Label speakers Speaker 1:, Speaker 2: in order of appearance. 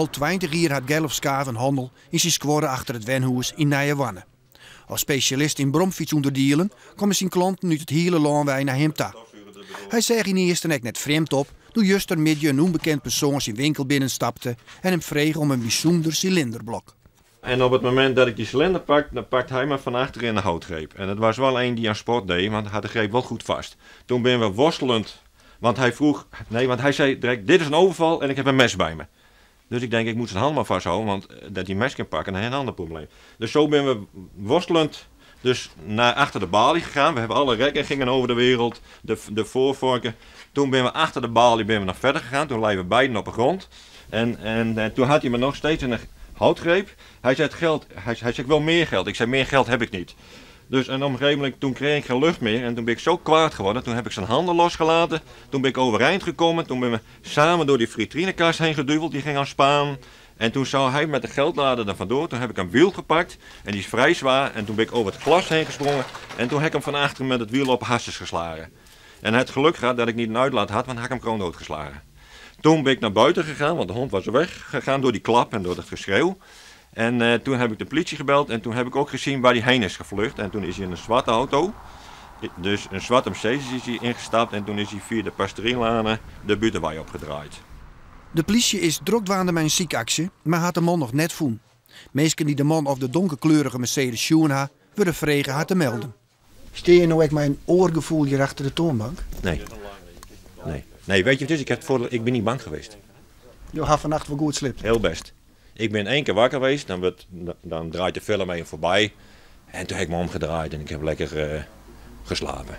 Speaker 1: Al 20 jier hat Gerlof Skaaf in hannel yn syn skuorre achter it wenhûs yn Nijehoarne. As spesjalist yn bromfytsûnderdielen komme syn klanten út it hiele lân wei nei him ta. Hy seach ynearsten ek net frjemd op doe't justermiddei in ûnbekend persoan syn winkel binnenstapte en him frege om in bysûnder silinderblok.
Speaker 2: En op het moment dat ik die cilinder pak, dan pakt hij me van achter in de houtgreep. En het was wel een die aan sport deed, want hij had de greep wel goed vast. Toen ben we worstelend, want hij vroeg, nee, want hij zei direct, dit is een overval en ik heb een mes bij me. Dus ik denk, ik moet zijn hand maar vasthouden, want dat hij mes kan pakken, dan is een ander probleem. Dus zo ben we worstelend dus naar achter de balie gegaan. We hebben alle rekken gingen over de wereld, de voorvorken. Toen ben we achter de balie ben we nog verder gegaan. Toen lagen we beiden op de grond. En toen had hij me nog steeds in een houtgreep. Hij zei, het geld, hij zei, ik wil meer geld. Ik zei, meer geld heb ik niet. Dus en op een gegeven moment, toen kreeg ik geen lucht meer. En toen ben ik zo kwaad geworden. Toen heb ik zijn handen losgelaten. Toen ben ik overeind gekomen. Toen ben we samen door die vitrinekast heen geduveld. Die ging aan spaan. En toen zou hij met de geldlader er vandoor. Toen heb ik een wiel gepakt. En die is vrij zwaar. En toen ben ik over het glas heen gesprongen. En toen heb ik hem van achteren met het wiel op hasses geslagen. En het geluk gehad dat ik niet een uitlaat had, want had ik hem gewoon doodgeslagen. Toen ben ik naar buiten gegaan, want de hond was weggegaan door die klap en door het geschreeuw. En toen heb ik de politie gebeld en toen heb ik ook gezien waar hij heen is gevlucht. En toen is hij in een zwarte auto, dus een zwarte Mercedes is hij ingestapt en toen is hij via de Pastorielanen de Butenwei opgedraaid.
Speaker 1: De politie is drok dwaande mei in sykaksje, mar hat de man noch net fûn. Minsken dy't de man of de donkerkleurige Mercedes sjoen ha, wurde frege har te melden. Steane je no ek mei in oar gefoel hjir achter de toanbank?
Speaker 2: Nee. Nee. Nee, weet je wat het is? Ik heb het voordeel, ik ben niet bang geweest.
Speaker 1: Jo ha fannacht wol goed sliept?
Speaker 2: Heel best. Ik ben één keer wakker geweest, dan draait de film even voorbij. En toen heb ik me omgedraaid en ik heb lekker geslapen.